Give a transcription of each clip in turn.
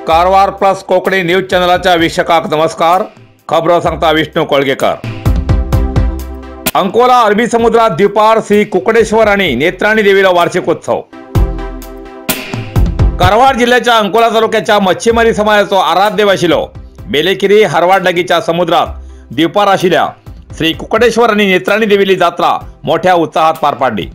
Karwar plus Konkani news चॅनलाच्या वीक्षकांक नमस्कार। खबरो सांगता विष्णू कोळगेकर। अंकोला अरबी समुद्रात द्वीपार श्री कुकडेश्वर आणि नेत्राणी देवीला वार्षिकोत्सव। कारवार जिल्ह्याच्या अंकोला तालुक्याच्या मच्छीमारी समाजाचो आराध्य आशिल्लो बेलेकिरी हरवाड लागीच्या समुद्रात द्वीपार आशिल्ल्या श्री कुकडेश्वर आणि नेत्राणी देवीली जात्रा मोठ्या उत्साहात पार पाडली।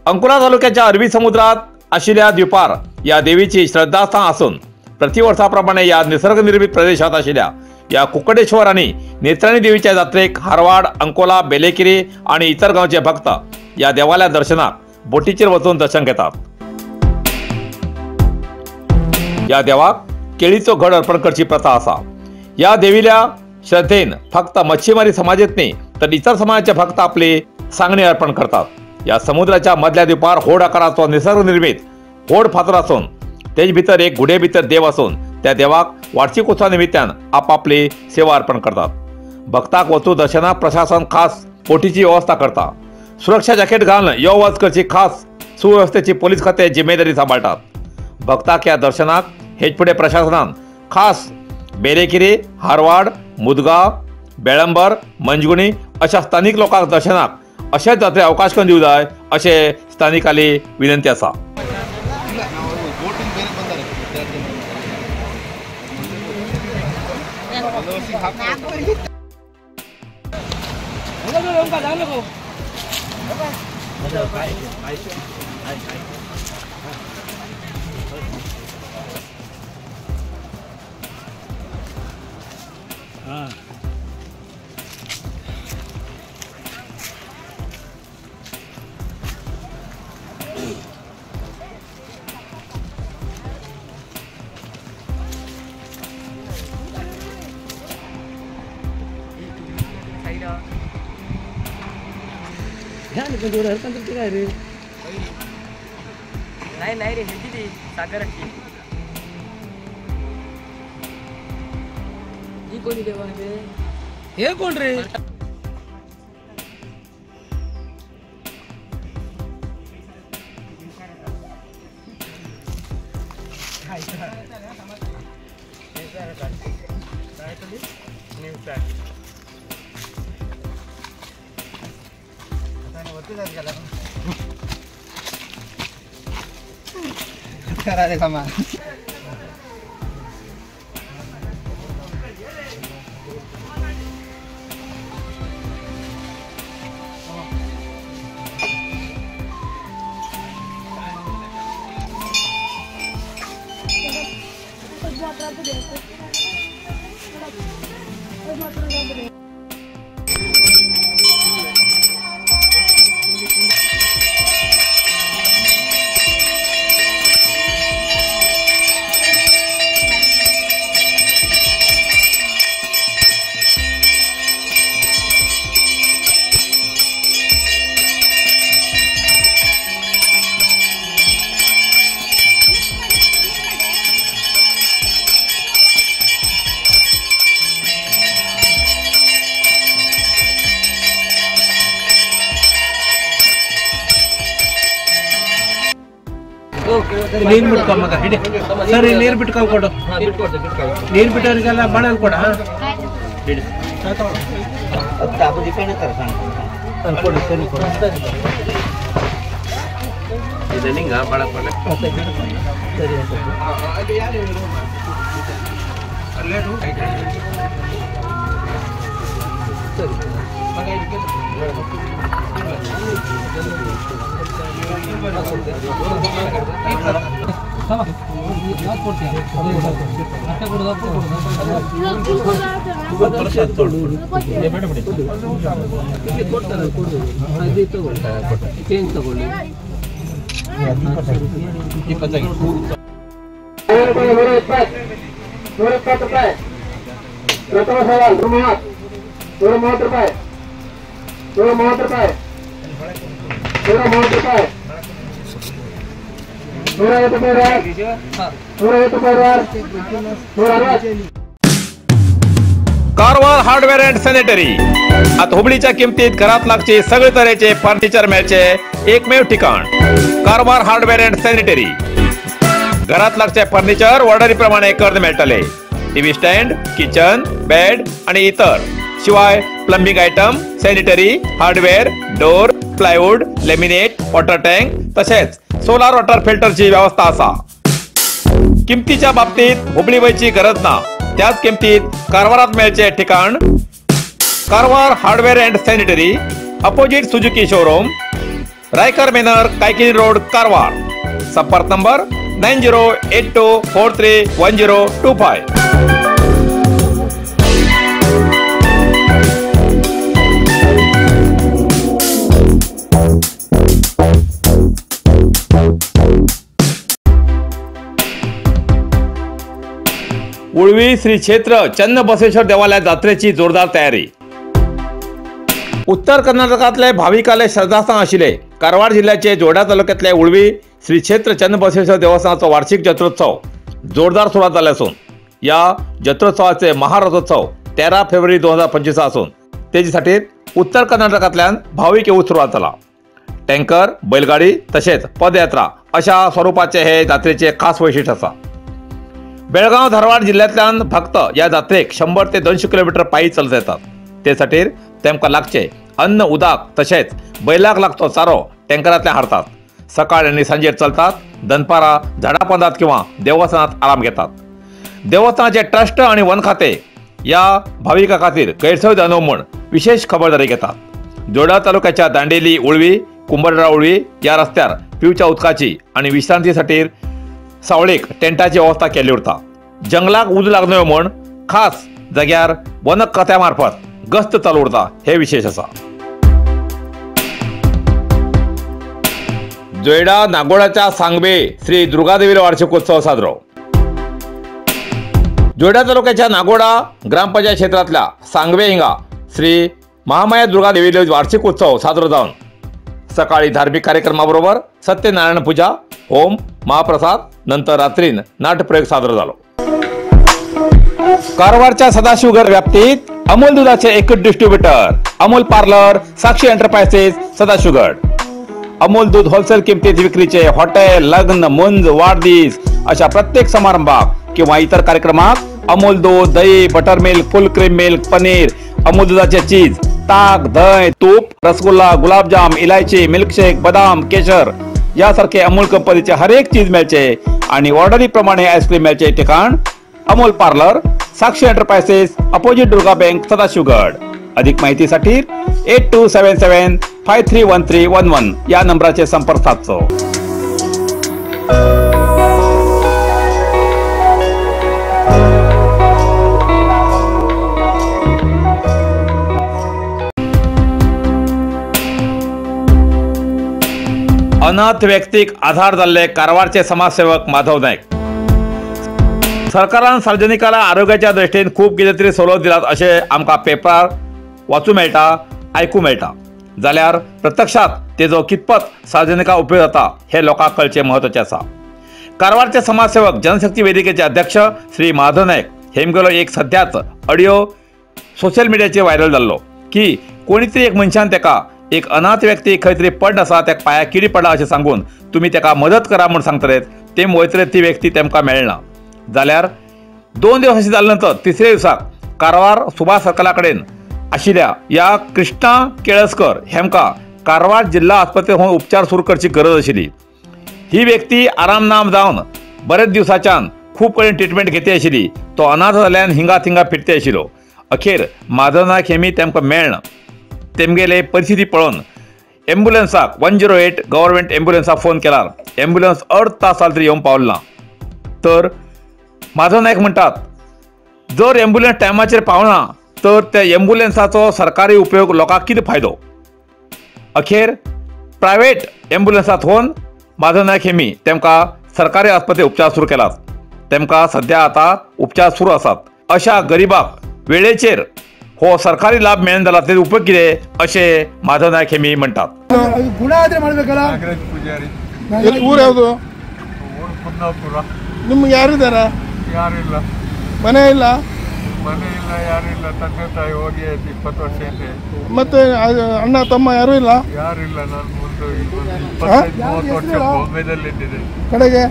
अंकोला तालुक्याच्या अरबी समुद्रात आशिल्ल्या द्वीपार या देवीची श्रद्धास्थान असून प्रतिवर्षाप्रमाणे या निसर्गनिर्मित प्रदेशात आशिल्ल्या या कुकडेश्वर आणि नेत्राणी देवीच्या जात्रेक हारवाड, अंकोला, बेलेकिरी आणि इतर गावचे भक्त या देवाल्या दर्शनाक बोटीचेर वचून दर्शन घेतात। या देवाक केळीचो घड अर्पण करची प्रथा आसा। या देवील्या श्रद्धेन फक्त मच्छीमारी समाजेत न्ही तर इतर समाजाचे भक्त आपली सांगणी अर्पण करतात। या समुद्राच्या मधल्या द्वीपार होड आकाराचो निसर्गनिर्मित होड फातर असून तेज भितर एक गुडे भितर देव असून त्या देवाक वार्षिक उत्सवा निमित्तान आपापली सेवा अर्पण करतात। भक्ताक वचू दर्शनाक प्रशासन खास बोटीची व्यवस्था करता। सुरक्षा जॅकेट घालून यो वच करची खास सुव्यवस्थेची पोलीस खाते जिम्मेदारी सांभाळतात। भक्ताक या दर्शनाक हेच फुडें प्रशासनान खास बेलेकिरी, हारवाड, मुदगांव, बेळंबर, मंजगुणी अशा स्थानिक लोकांक दर्शनाक अशेच जात्रे अवकाश करून दिवंक जाय अशें स्थानिकांली विनंती आसा। नाही नाही रे, ह्याची ती सागराची ही कोणी देवा रे, हे कोण रे? ನೀರು ಬಿಟ್ಕೊ ಮಗ, ಹಿಡಿ ಸರಿ, ನೀರು ಬಿಟ್ಕೊ ಕೊಡು, ನೀರು ಬಿಟ್ಟವರಿಗೆಲ್ಲ ಬಾಣಲ್ ಕೊಡ. ಕೊಡು ಸರಿ ಕೊಡು. ಸರಿ ರೂಪಾಯಿ, 130 ರೂಪಾಯಿ, 130 ರೂಪಾಯಿ, 130 ರೂಪಾಯಿ. Karwar hardware and sanitary आता हुबळीच्या किमतीत घरात लागचे सगळे तरेचे फर्निचर मेळचे एकमेव ठिकाण कारवार हार्डवेअर अँड सॅनिटरी. घरात लागचे फर्निचर ऑर्डरी प्रमाणे करून मेळटले. टीव्ही स्टँड, किचन, बेड आणि इतर शिवाय plumbing item, sanitary, hardware, door, plywood, laminate, water tank तसेच सोलार वॉटर फिल्टरची व्यवस्था असा. किमतीच्या बाबतीत हुबळी वयची गरज ना, त्याच किमतीत कारवारात मेळचे ठिकाण Karwar hardware and sanitary, opposite Suzuki showroom, Raikar manor, Kaikini road, Karwar. संपर्क नंबर 9082431025. उळवी श्री क्षेत्र चन्नबसवेश्वर देवालयात जात्रेची जोरदार तयारी. उत्तर कर्नाटकातले भाविकाले श्रद्धास्थान आशिल्ले कारवार जिल्ह्याचे जोडा तालुक्यातले उळवी श्री क्षेत्र चन्नबसवेश्वर देवस्थानाचो वार्षिक जत्रोत्सव जोरदार सुरुवात जाल्ले आसून या जत्रोत्सवाचे महारथोत्सव 13 फेब्रुवारी 2025 आसून तेजेसाठी उत्तर कर्नाटकांतल्यान भाविक येवूंक सुरवात जाला. टँकर, बैलगाडी तशेंच पदयात्रा अशा स्वरुपाचे हे जात्रेचे खास वैशिष्ट्य आसा. बेळगांव धारवाड जिल्ह्यांतल्यान भक्त ह्या जात्रेक 100 ते 200 किलोमीटर पायी चलत येतात. ते खातीर तेमकां लागचे अन्न, उदक तशेंच बैलाक लागचो चारो टँकरांतल्यान हाडटात. सकाळ आनी सांजेर चलतात, दनपारां झाडापोंदात किंवा देवस्थानात आराम घेतात. देवस्थानाचे ट्रस्ट आनी वन खाते ह्या भाविकां खातीर गैरसोय जावं म्हूण विशेष खबरदारी घेतात. जोडा तालुक्याच्या दांडेली उळवी, कुंभारवाडा उळवी ह्या रस्त्यार पिवच्या उदकाची आनी विश्रांती खातीर सावळेक टेंटाची व्यवस्था केल्ली उरता. जंगलाक उजो लागना म्हूण खास जाग्यार वन खात्या मार्फत गस्त चालू उरता हे विशेष आसा. जोयडा नागोडाच्या सांगवे श्री दुर्गादेवी वार्षिकोत्सव साजरो. जोयडा तालुक्याच्या नागोडा ग्रामपंचायत क्षेत्रांतल्या सांगवे हिंगा श्री महामाया दुर्गादेवी वार्षिक उत्सव साजरो जावन सकाळी धार्मिक कार्यक्रमाबरोबर सत्यनारायण पूजा, होम, महाप्रसाद, नंतर रात्रीन नाट्यप्रयोग साजरो झालो. कारवारच्या सदाशिवगड व्याप्तीत अमूल दुधाचे एक distributor Amul parlour, Sakshi enterprises, Sadashivgad. Amul दूध होलसेल किमतीत विक्रीचे हॉटेल, लग्न, मुंज, वाढदिवस अशा प्रत्येक समारंभाक किंवा इतर कार्यक्रमात अमूल दूध, दही, butter milk, full cream milk, paneer, Amul दुधाचे चीज, ताक, दही, तूप, रसगुल्ला, गुलाबजाम, इलायची, मिल्कशेक, बदाम, केशर यासारखे अमूल कंपनीचे हर एक चीज मिळचे आणि ऑर्डरी प्रमाणे आईस्क्रीम मिळचे ठिकाण Amul parlour, Sakshi enterprises, opposite Durga bank, Sadashivgad. अधिक माहितीसाठी 8277531311 या नंबराचे संपर्क साधचो. अनाथ व्यक्तीक आधार जाल्ले कारवारचे समाजसेवक माधव नायक. सरकारान सार्वजनिकाला आरोग्याच्या दृष्टीन खूब कितें तरी सवलत दिलात अशें आमकां पेपरार वाचूं मेळटा, आयकूं मेळटा, जाल्यार प्रत्यक्षात तेजो कितपत सार्वजनिकांक उपयोग जाता हें लोकांक कळचें म्हत्वाचें आसा. कारवारचे समाजसेवक जनशक्ती वेदिकेचे अध्यक्ष श्री माधव नायक हेमगेलो एक सद्याच ऑडियो सोशल मिडियाचेर व्हायरल जाल्लो की कोणी तरी एक मनशान तेका एक अनाथ व्यक्ती खंय तरी पड आसा, त्या पांयाक किडी पडला अशें सांगून तुमी तेका मदत करा म्हूण सांगतले, ते वयतले ती व्यक्ती तेमकां मेळना. जाल्यार 2 दिवस अशें जाले नंतर तिसऱ्या दिवसाक कारवार सुभाष सर्कला कडेन आशिल्ल्या ह्या कृष्णा केळसकर हेमकां कारवार जिल्हा आस्पत्रेंत उपचार सुरू करची गरज आशिल्ली. ही व्यक्ती आराम नाम जावन बरेच दिवसाच्यान खूब कडेन ट्रिटमेंट घेते आशिल्ली. तो अनाथ जाल्ल्यान हिंगा थिंगा फिरते आशिल्लो. अखेर माधव नायक हेमी तेमकां मेळना. तेमगेले परिस्थिती पळोवन एम्बुलन्साक 108 गव्हर्मेंट एम्बुलन्साक फोन केला. एम्बुलन्स अर्द तास जालो तरी येवंक पावलो ना. तर माधव नायक म्हणटात जर एम्बुलन्स टायमाचेर पावना तर त्या एम्बुलन्साचो सरकारी उपयोग लोकांक कितें फायदो. अखेर प्रायव्हेट एम्बुलन्सांत होवन माधव नायक हेमी तेमकां सरकारी आस्पत्रेंत उपचार सुरू केलात. तेमकां सद्या आतां उपचार सुरू आसात. अशा गरिबाक वेळेचेर हो सरकारी लाभ मेळना जाल्यार तेजो उपयोग कितें अशें माधव नायक हेमी म्हणटात. ಗುಣ ಆದ್ರೆ ಮಾಡಬೇಕಲ್ಲ. ಊರು ಯಾವುದು? ಕುಂದಾಪುರ. ನಿಮ್ಗೆ ಯಾರಿದ್ದಾರೆ? ಯಾರಿಲ್ಲ. ಮನೆ ಇಲ್ಲ? ಮನೆ ಇಲ್ಲ, ಯಾರಿಲ್ಲ. ತಂದೆ ತಾಯಿ ಹೋಗಿ ಆಯ್ತು 20 ವರ್ಷ ಹಿಂದೆ. ಮತ್ತೆ ಅಣ್ಣ ತಮ್ಮ ಯಾರೂ ಇಲ್ಲ? ಯಾರಿಲ್ಲ. ನಾನು ಮುಂದೆ 25-30 ವರ್ಷ ಬಾಂಬೆದಲ್ಲಿ ಇದ್ದಿದ್ದೆ. ಕಡೆಗೆ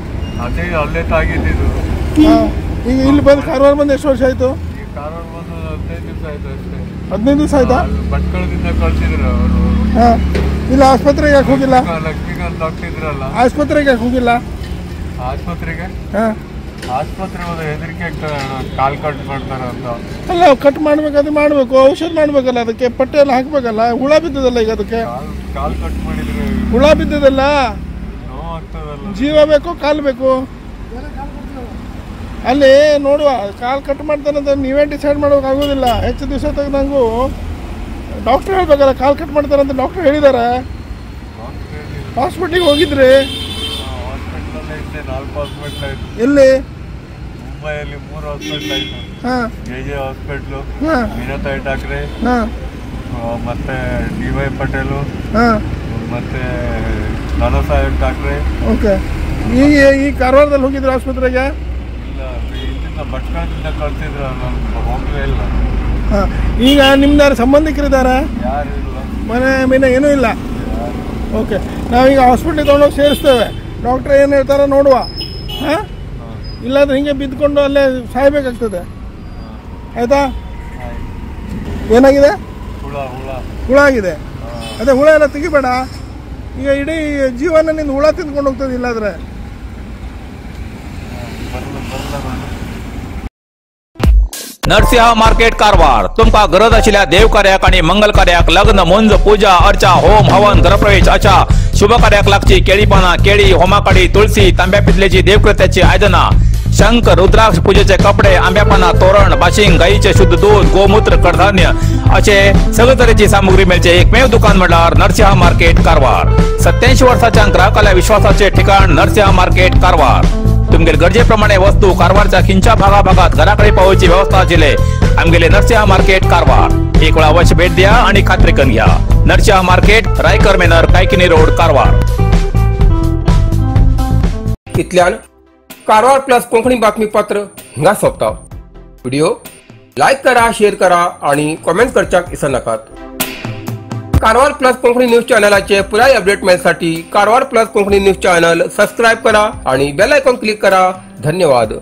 ಅದೇ ಅಲ್ಲೇ ತಾಗಿದ್ದಿದ್ದು. ಈಗ ಇಲ್ಲಿ ಬಂದು ಕಾರವಾರ ಬಂದು ಎಷ್ಟು ವರ್ಷ ಆಯ್ತು? ಈಗ ಕಾರವಾರ ಬಂದು 15 ದಿವಸ ಆಯ್ತು ಅಷ್ಟೇ. 15 ದಿವಸ ಆಯ್ತಾ? ಭಟ್ಕಳದಿಂದ ಕಳ್ಸಿದ್ರು ಅವರು. ಇಲ್ಲ, ಆಸ್ಪತ್ರೆಗೆ ಯಾಕೆ ಹೋಗಿಲ್ಲ? ಲಕ್ಷ್ಮೀಕಾಂತ್ ಡಾಕ್ಟರ್ ಇದ್ರಲ್ಲ. ಆಸ್ಪತ್ರೆಗೆ ಯಾಕೆ ಹೋಗಿಲ್ಲ? ಆಸ್ಪತ್ರೆಗೆ ಆಸ್ಪತ್ರೆ ಹೋದ್ರೆ ಹೆದರಿಕೆ ಆಗ್ತದೆ, ಕಾಲ್ ಕಟ್ ಮಾಡ್ತಾರೆ ಅಂತ. ಅಲ್ಲ, ಕಟ್ ಮಾಡ್ಬೇಕಾದ್ರೆ ಮಾಡಬೇಕು, ಔಷಧ ಮಾಡ್ಬೇಕಲ್ಲ, ಅದಕ್ಕೆ ಪಟ್ಟೆ ಎಲ್ಲ ಹಾಕ್ಬೇಕಲ್ಲ. ಹುಳ ಬಿದ್ದದಲ್ಲ ಈಗ ಅದಕ್ಕೆ. ಕಾಲ್ ಕಟ್ ಮಾಡಿದ್ರೆ ಹುಳ ಬಿದ್ದದಲ್ಲ, ನೋವು ಆಗ್ತದಲ್ಲ. ಜೀವ ಬೇಕು, ಕಾಲು ಬೇಕು. ಅಲ್ಲಿ ನೋಡುವ, ಕಾಲು ಕಟ್ ಮಾಡ್ತಾನಂತ ನೀವೇ ಡಿಸೈಡ್ ಮಾಡೋಕ್ಕಾಗೋದಿಲ್ಲ. ಹೆಚ್ಚು ದಿವಸ ತೆಗೆದಂಗೂ ಡಾಕ್ಟ್ರ್ ಹೇಳ್ಬೇಕಲ್ಲ, ಕಾಲು ಕಟ್ ಮಾಡ್ತಾರಂತ ಡಾಕ್ಟ್ರ್ ಹೇಳಿದ್ದಾರೆ. ಹಾಸ್ಪಿಟ್ಲಿಗೆ ಹೋಗಿದ್ರಿ? 4 ಹಾಸ್ಪಿಟ್ಲ್ ಆಯ್ತು. ಎಲ್ಲಿ? ಮುಂಬೈಯಲ್ಲಿ 3 ಹಾಸ್ಪಿಟ್ಲ್ ಆಯ್ತು. ಜೆ ಜೆ ಹಾಸ್ಪಿಟ್ಲು, ಮೀನಾತಾಯಿ ಠಾಕ್ರೆ, ಮತ್ತೆ ಡಿ ವೈ ಪಟೇಲು, ಮತ್ತೆ ನಾನಾ ಸಾಹೇಬ್ ಠಾಕ್ರೆ. ಓಕೆ. ಈಗ ಈ ಕಾರವಾರದಲ್ಲಿ ಹೋಗಿದ್ರು ಆಸ್ಪತ್ರೆಗೆ? ಇಲ್ಲ, ಇಲ್ಲಿಂದ ಭಟ್ಕಳದಿಂದ ಕಳ್ಸಿದ್ರು, ನಾನು ಹೋಗಲೇ ಇಲ್ಲ. ಹಾಂ, ಈಗ ನಿಮ್ದಾರು ಸಂಬಂಧಿಕರಿದ್ದಾರಾ? ಯಾರು ಇಲ್ಲ. ಮನೆ ಮೀನ ಏನೂ ಇಲ್ಲ? ಓಕೆ, ನಾವೀಗ ಹಾಸ್ಪಿಟ್ಲಿಗೆ ತೊಗೊಂಡೋಗಿ ಸೇರಿಸ್ತೇವೆ. ಡಾಕ್ಟ್ರ್ ಏನು ಹೇಳ್ತಾರೋ ನೋಡುವ. ಹಾಂ, ಇಲ್ಲಾಂದ್ರೆ ಹಿಂಗೆ ಬಿದ್ದುಕೊಂಡು ಅಲ್ಲೇ ಸಾಯಬೇಕಾಗ್ತದೆ. ಆಯಿತಾ? ಏನಾಗಿದೆ? ಹುಳ ಆಗಿದೆ. ಅದೇ ಹುಳ ಎಲ್ಲ ತೆಗಿಬೇಡ, ಈಗ ಇಡೀ ಜೀವನ ನಿಂದು ಹುಳ ತಿಂದ್ಕೊಂಡು ಹೋಗ್ತದೆ ಇಲ್ಲಾಂದ್ರೆ. नरसिंह मार्केट कारवार तुमकां गरज आशिल्ल्या देव कार्याक आनी मंगल कार्याक लग्न, मुंज, पूजा अर्चा, होम हवन, घरप्रवेश अशा शुभ कार्याक लागची केळी पानां, केळी, होमाकाडी, तुळसी, तांब्या पितलेची देवकृत्याची आयदनां, शंख, रुद्राक्ष, पूजेचे कपडे, आंब्या पानां, तोरण, बाशिंग, गायीचे शुद्ध दूध, गोमूत्र, कडधान्य असे सगळे तरेची सामुग्री मेळचे एकमेव दुकान म्हळ्यार नरसिंह मार्केट कारवार. 87 वर्साच्या ग्राहकाल्या विश्वासाचे ठिकाण नरसिंह मार्केट कारवार. तुमगेले गरजे प्रमाणे वस्तू कारवारच्या खिंच्या भागा भागात घराकडे पावोवची व्यवस्था आशिल्ले आमगेले नरसिंह मार्केट कारवार. एक वेळा अवश्य भेट द्या आणि खात्री करून घ्या. Narasimha market, Raikar manor, Kaikini road, Karwar. इतल्यान कारवार प्लस कोंकणी बातमीपत्र हिंगा सोंपता. व्हिडिओ लायक करा, शेअर करा आणि कॉमेंट करच्याक विसरनाकात. कारवार प्लस कोंकणी न्यूज चॅनलाचे पुराय update मेळसाठी Karwar plus Konkani news channel subscribe करा आणि बेल आयकॉन क्लिक करा. धन्यवाद.